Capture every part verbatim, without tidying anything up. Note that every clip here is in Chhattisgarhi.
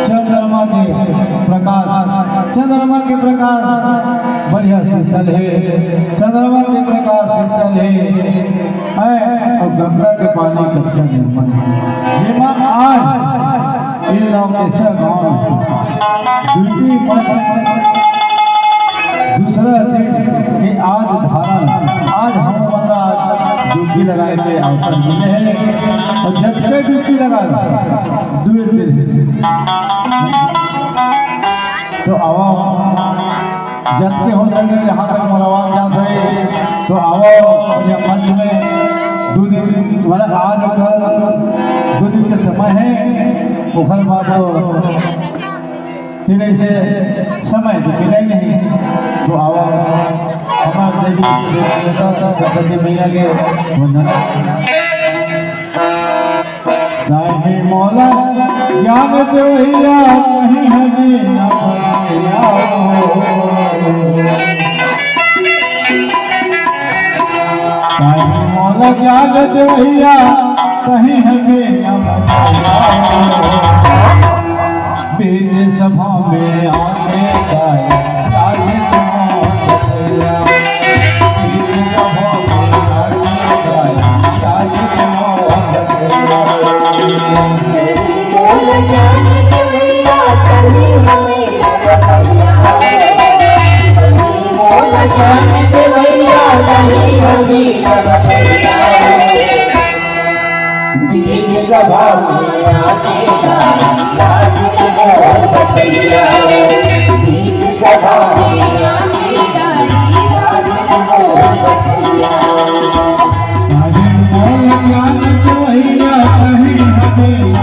चंद्रमा के प्रकाश, चंद्रमा के प्रकाश बढ़िया शीतल हे, चंद्रमा के प्रकाश शीतल हे, हैं, अउ गंगा के पानी कतका निर्मल हे, जेमा आज ये नवकेसा गांव द्वितीय मत दूसरा दिन के आज धारण, आज हम मन ला आज डुबकी लगाए के अवसर मिले हे अउ जतके डुबकी लगा दुए दिन तो आवा जतके हो सके, जहाँ तक मोर आवाज जात हे, तो आवो बढ़िया मंच में। दू दिन, मतलब, आज कल दू दिन के समय हे, ओकर बाद तो फिर ऐसे समय तो मिला ही नहीं। तो आवो, हमार देवी, देवी देवता सरस्वती मैया के वंदना। ताहि मोला ज्ञान देवैया, ताहि हमें न बतैया हो। ताहि मोला ज्ञान देवैया, ताहि हमें न बतैया हो। बीच सभा में आके गाया, ताहि मोला बतैया। बीच सभा में आके गाई, राज मोर बतैया। बीच सभा में आके गाई, राज मोर बतैया। ताहि मोला ज्ञान देवैया, ताहि हमें न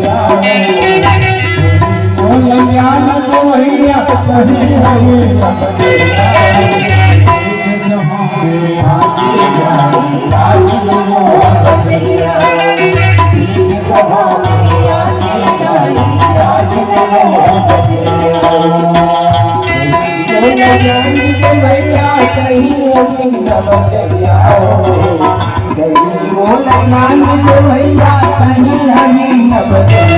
बतैया। मोला ज्ञान देवैया, ताहि हमें न बतैया।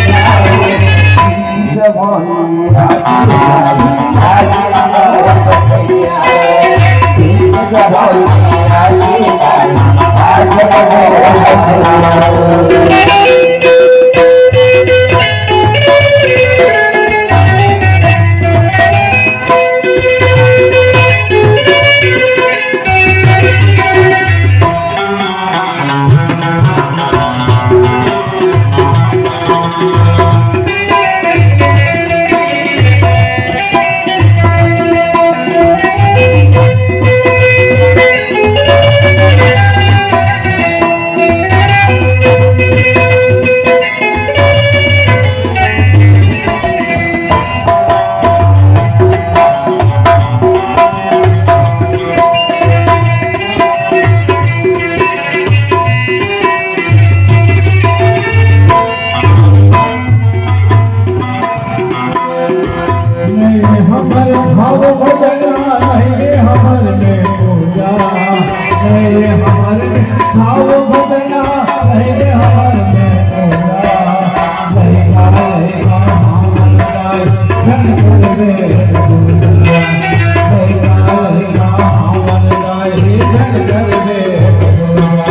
नहीं हमर भाव भजन, नहीं हमर में पूजा, नहीं हमर में भाव भजन, नहीं हमर में पूजा। लइका, लइका, हमर दाई, धन कर दे पूजा। लइका, लइका, हमर दाई, धन कर दे पूजा।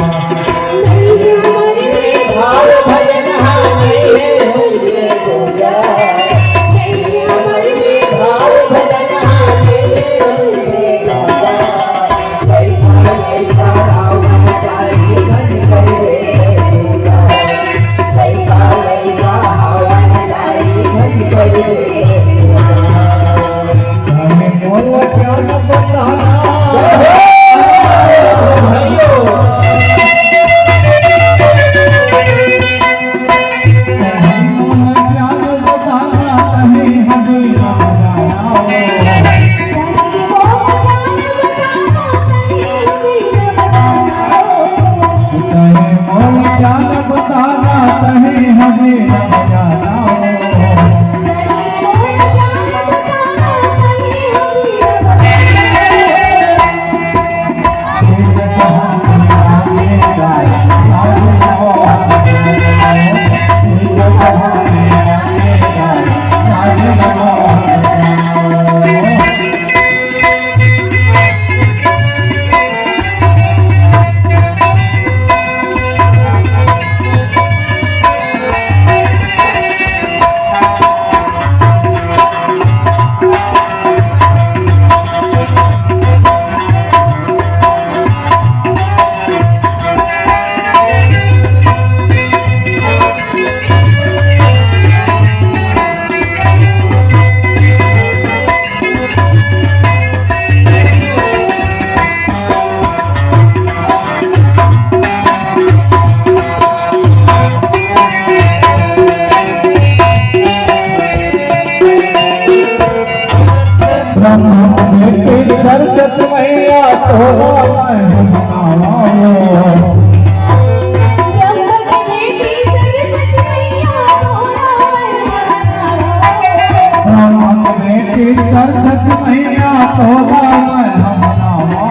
मैया तोला मैं हम नावा। ब्रह्मा के बेटी सरस्वती मैया तोला मैं हम नावा।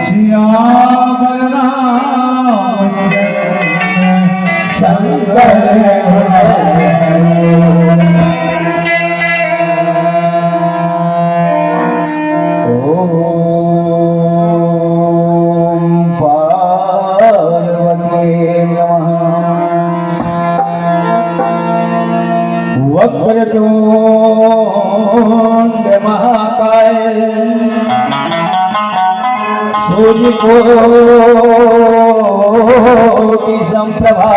सियावर रामचंद्र शंकर। ओम पार्वती नमः। वक्रतुंड महाकाय सूर्यकोटि संप्रभा।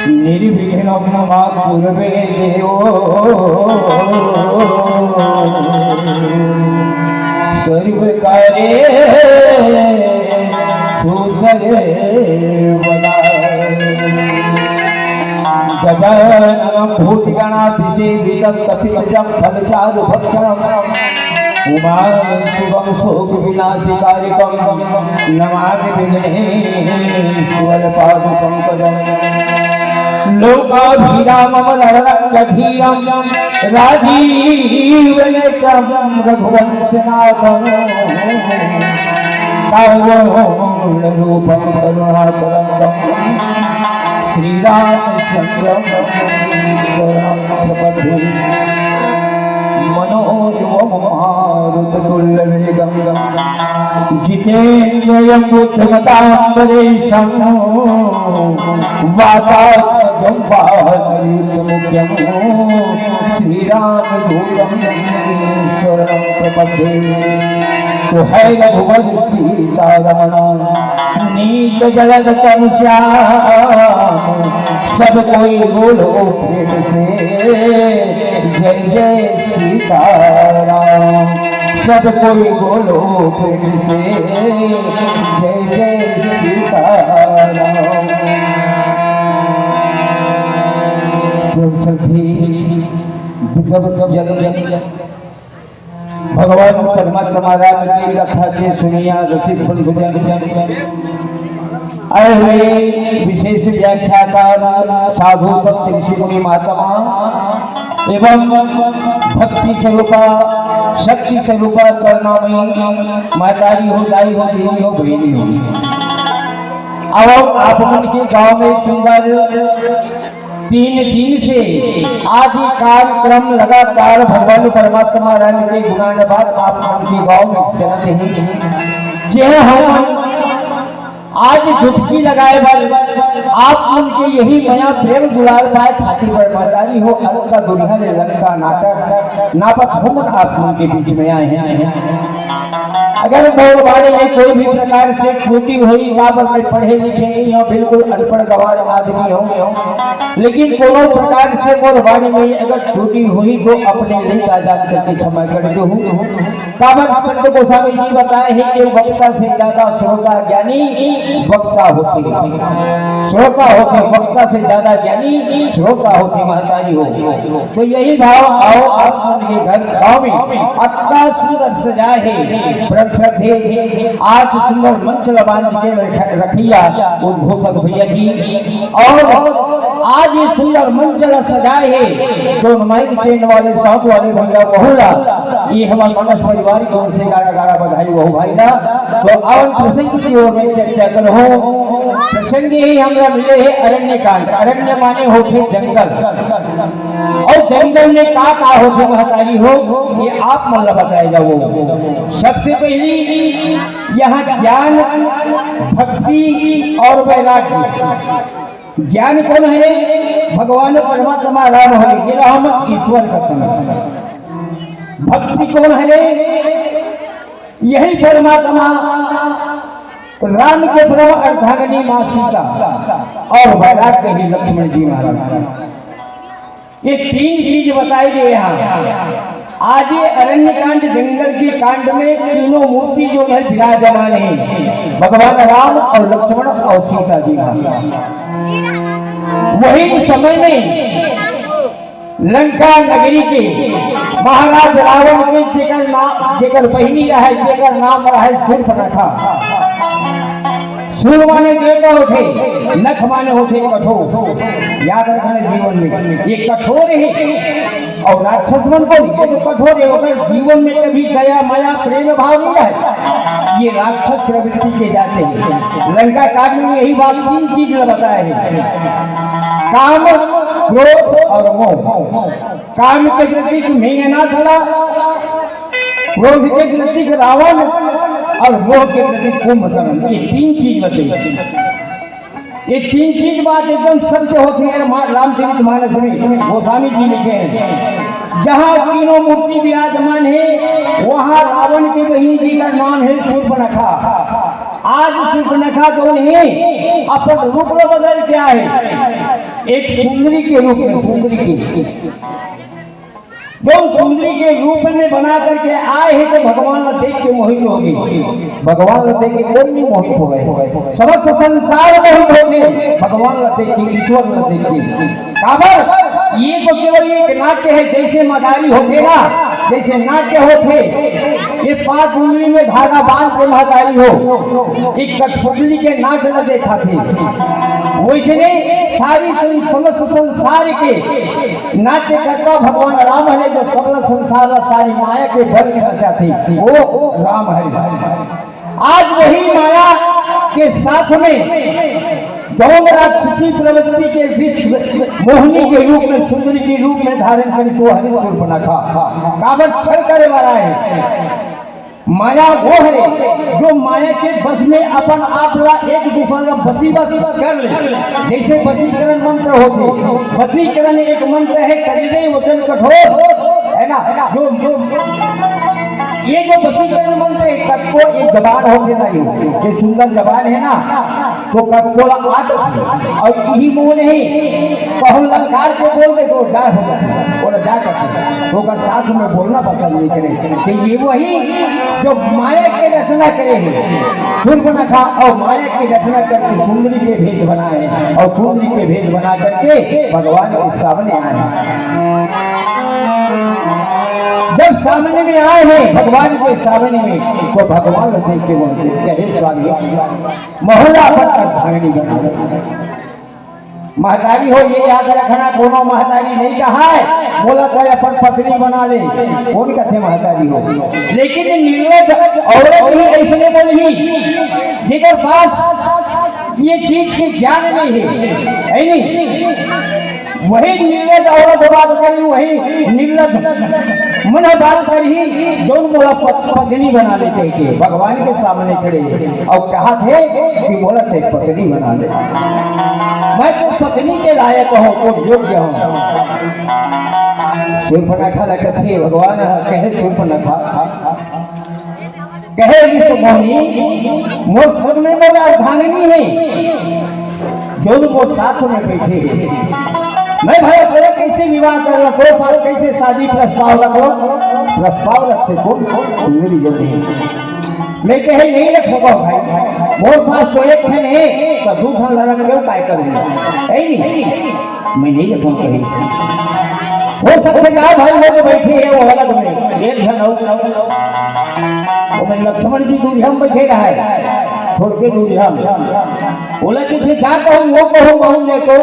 निर्विघ्नं मम कुरु मे देव सर्वकार्येषु सर्वदा। गजाननं भूतगणादिसेवितं कपित्थजम्बूफलचारुभक्षणं उमासुतं शोकविनाशकारिकं नमामि विघ्नेश्वरपादपङ्कजम्। लोकाभिरामं रणरङ्गधीरं राजीवनेत्रं रघुवंशनाथं। कारुण्यरूपं करुणातरङ्गं श्रीरामचन्द्रं शरणं प्रपद्ये। मनोजवं मारुततुल्यवेगं जितेन्द्रियं बुद्धिमतां वरिष्ठं वातात्मजं वानरयूथमुख्यं श्रीरामदूतं शरणं प्रपद्ये। तो हे रघुवर सीता रमण नीक जलद तनु श्याम, सब कोई बोलो प्रेम से जय जय सीताराम। सब कोई बोलो प्रेम से जय जय सीताराम। प्रेम से जी, विगत जन्म भगवान परमात्मा राम की कथा के सुनिया रसिक बंधुजन। आए हुए विशेष व्याख्याकार साधु संत ऋषि मुनि महात्मा एवं भक्ति स्वरूपा शक्ति स्वरूपा करुणामयी महतारी हो, दाई हो, दीदी हो, बहिनी हो। अब आप मन के गांव में सुंदर तीन दिन से आज ये कार्यक्रम लगातार भगवान परमात्मा राम के गुणानुवाद आप मन के गांव में चलत हे। जे हम आज डुबकी लगाए बर आप मन के यही मया प्रेम दुलार पाए खातिर बर महतारी हो, अतका दुरिहा ले लंका नाटक नापत हमन आप मन के बीच में आए हैं। अगर मोर बारे में कोई भी प्रकार से त्रुटि होई, काबर मैं पढ़े लिखे नहीं हूँ, बिल्कुल अनपढ़ गंवार आदमी हूँ, लेकिन कोनो प्रकार से मोर बारे में अगर त्रुटि होई तो अपने लइका जान करके क्षमा कर दो। काबर संत गोस्वामी जी बताए हैं कि वक्ता से ज्यादा श्रोता ज्ञानी वक्ता होते हैं, श्रोता होते, वक्ता से ज्यादा ज्ञानी श्रोता होते, महतारी हो। तो यही भाव, आओ आप मन के घर गांव में अतका सुंदर सजाए है, परम श्रद्धे, आज सुंदर मंच ल बांध के रख-, रखिया उद्घोषक भैया जी, और आज ये सुंदर मंच ल सजाए है, तो माइक स्टैंड वाले, साउंड वाले भैया, वहू ला, ये हमर मानस परिवार की ओर से गाड़ा गाड़ा बधाई वहू भाई ला। तो आवन प्रसंग की ओर में चर्चा करहूं। प्रसंग यही हमरा मिले है अरण्य कांड। अरण्य माने होथे जंगल, और जंगल में का का होथे महतारी हो, ये आप मन ला बताए जाओ। सबसे पहली यहाँ ज्ञान, भक्ति और वैराग्य। ज्ञान कौन है? भगवान परमात्मा राम है, ये हम ईश्वर का समझ। भक्ति कौन है? यही परमात्मा राम के परम अर्धांगिनी माँ सीता, और वैराग्य ही लक्ष्मण जी महाराज। ये तीन चीज बताई गई यहाँ। आज ये अरण्य कांड, जंगल के कांड में तीनों मूर्ति जो है विराजमान है, भगवान राम और लक्ष्मण और सीता जी महाराज। वही समय में लंका नगरी के महाराज रावण के जेकर नाम, जेकर बहिनी रहे, जेकर नाम रहे सूर्पनखा। सूर माने बेटा होथे, नख माने होथे कठोर। याद रखना जीवन में, ये कठोर है। और राक्षस मन को ये तो कठोर है, ओकर जीवन में कभी दया, मया, प्रेम भाव नहीं है। ये राक्षस प्रवृत्ति के जाते हैं। लंका कांड में यही बात, तीन चीज बताए हैं, काम, क्रोध और मोह। काम के प्रतीक मेघनाथ ला, क्रोध के प्रतीक रावण और मोह के प्रतीक कुंभकर्ण। ये तीन चीज बताई। ये तीन चीज बात एकदम सत्य होती है। मा-, रामचरित मानस में गोस्वामी जी लिखे हैं, जहाँ तीनों मूर्ति विराजमान है, वहाँ रावण के बहिनी जी का नाम है सूर्पनखा। आज सूर्पनखा जो है, अपन रूप में बदल के आए, एक सुंदरी के रूप में, सुंदरी के जो सुंदरी के रूप में बना करके आए हैं, तो भगवान ला देख के मोहित होगी। भगवान ला देख के कोई नहीं मोहित हो गए, समस्त संसार मोहित होते, भगवान ला देख के, ईश्वर ला देख के। काबर, ये तो केवल एक नाट्य है, जैसे मदारी होते ना, जैसे नाट्य होते, ये पांच उंगली में धागा बांध के महतारी हो, एक कठपुतली के नाच न देखा थे। वैसे नहीं, सारी सं-, समस्त संसार के नाट्यकर्ता भगवान राम हरे, जो सबला संसार ला सारी माया के बल में नचाथे, वो राम हरे। आज वही माया के साथ में जौन राक्षसी प्रवृत्ति के विष मोहनी के रूप में, सुंदरी के रूप में धारण करी, सो हरे सूर्पनखा। काबर छल करे वाला है। माया वो है जो माया के बस में अपन आप ला एक दूसर ला बसी बस कर ले। जैसे वशीकरण मंत्र होथे, वशीकरण एक मंत्र है, करिले वचन कठोर, है ना? जो, जो ये जो वशीकरण मंत्र है, कतको एक जबान होथे ना, ये, ये सुंदर जबान है ना, तो कतको ला आदत है। और यही मोह नहीं, कहूँ ललकार के बोल दे तो जा हो जाथे, बोला जा सकते, ओकर साथ में बोलना पसंद नहीं करे। तो ये वही जो माया के रचना करे हैं, सूर्पनखा, और माया की रचना करके सुंदरी के भेष बनाए, और सुंदरी के भेष बना करके भगवान के सामने आए। जब सामने में आए हैं, भगवान के सामने में, तो भगवान देख के बोलते, कहे, "स्वामी, मोहला अपन अर्धांगिनी बना दे।" महतारी हो, ये याद रखना, कोनो महतारी नहीं कहा है, "मोला तो अपन पत्नी बना ले।" कौन कथे महतारी हो? लेकिन निर्लज औरत ही ऐसने बोलही, जेकर पास ये चीज के ज्ञान नहीं है, है नहीं? वही निर्लज औरत बात करही, वही निर्लज मन बात करही, जौन मोला पत-, पत्नी बना ले कहिके भगवान के सामने खड़े अउ कहत हे कि मोला तैं पत्नी बना ले, मैं तो पत्नी के लायक हूँ, तो योग्य हूँ। शूर्पणखा ला कथे भगवान ह, कहे शूर्पणखा, कहे विश्व मोहिनी, मोर संग में मोर अर्धांगिनी हे, जौन मोर साथ में बइठे हे। मैं भला तोला कइसे विवाह कर ला, तोर पास कइसे शादी प्रस्ताव रख ला? प्रस्ताव रखथे कोन? सुंदरी जौन हे। मैं कहे नइ रख सकव भाई, मोर पास तो एक ठन हे, त दू ठन ला रख के काय करहूँ? हे नहीं? मैं नइ रखहूँ कहिस। हो सकथे का भाई, वो तो बइठे हे वो अलग में, एक झन अउ, वो में लक्ष्मण जी दूरिहा म बइठे रहय, थोड़के दूरिहा म। ओला कहिथे जा कहूँ, वो कहूँ, कहूँ ले तो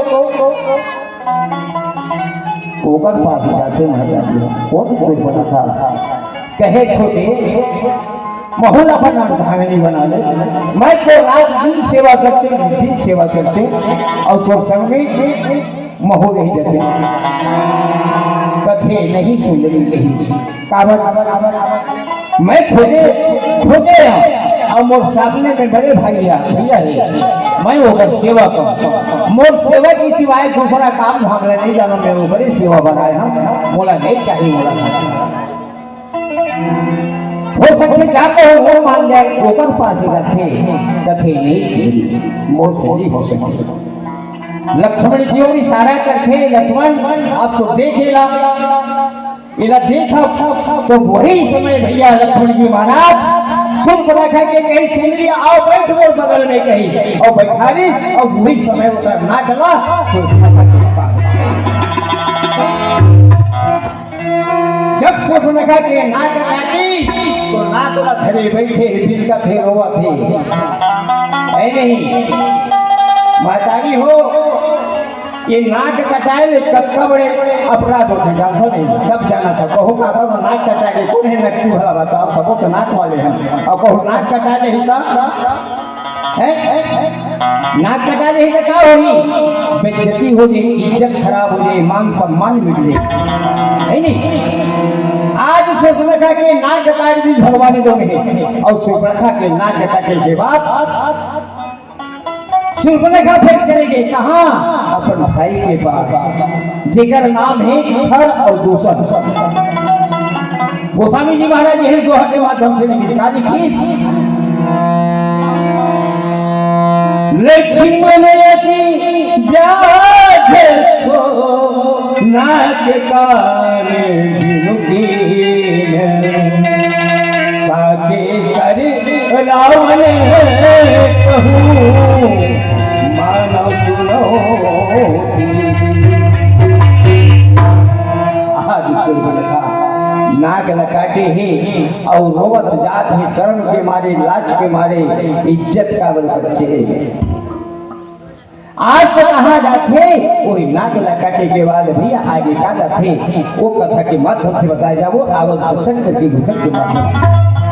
ओकर पास जाथे महाराज जी, कोन शूर्पणखा? कहे छोटे, महू ला अपन अर्धांगिनी बना ले। मैं तो रात दिन सेवा करते, दिन सेवा करते, अउ तोर संग में महू रहि जाते। कथे नहीं सुंदरी नहीं। काबर? मैं छोटे, छोटे हूँ, अउ मोर सामने में बड़े भाई हे, भैया हे, मैं ओकर सेवक हूँ। मोर सेवा के सिवाय दूसरा काम धाम ला नइ जानव, मैं ओकरे सेवा बनाए हूँ, मोला नइ चाही, मोला नइ चाही। हो सकथे जाके वो मान जाए, ओकर पास ही रखे, कथे नहीं, मोर से नहीं हो सके। लक्ष्मण जी ओर इशारा करथे, लक्ष्मण, आप तो देखे ला, एला देखव, तो वही समय भैया लक्ष्मण जी महाराज शूर्पणखा के कहिस, "सुंदरी, आव बइठ मोर बगल में," कहिस, अउ बइठारिस, अउ वही समय ओकर नाक ला शूर्पणखा के पास। जब शूर्पणखा के नाक काटिस, तो नाक ला धरे बइठे हे, बिलकत हे, रोवत हे। हे नहीं, महतारी हो, ये नाक कटाए ले कतका बड़े अपराध होथे, जानथव नहीं? सब जानथव। कहूँ काकर नाक कटाए ले कोन हे नकटी भला बताव, सबो तो नाक वाले हन। अउ कहूँ नाक कटाए ले ही त, हैं? नाक कटाए ले ही त का होही? बेइज्जती हो जाही, इज्जत खराब हो जाही, मान सम्मान मिट जाही, हे नहीं? आज शूर्पणखा के नाक काट दिस भगवान दो में, अउ शूर्पणखा के नाक काटे के बाद शूर्पणखा फेर चले गे कहाँ? अपन भाई के पास, जेकर नाम हे खर अउ दूषण। गोस्वामी जी महाराज यही दोहा के माध्यम से निकाली कि लक्ष्मण अति व्याध सो नाक कान बिनु कीन। ताके कर रावण कहूँ मानव सुनो। आज शूर्पणखा नाक ला काटे हे अउ रोवत जात हे, शर्म के मारे, लाज के मारे, इज्जत काबर बचे हे। आज तो कहाँ जाथे, वही नाक ला काटे के बाद भी आगे का जाथे, वो कथा के माध्यम से बताए जाबो, आवत सत्संग के भूखन के माध्यम से।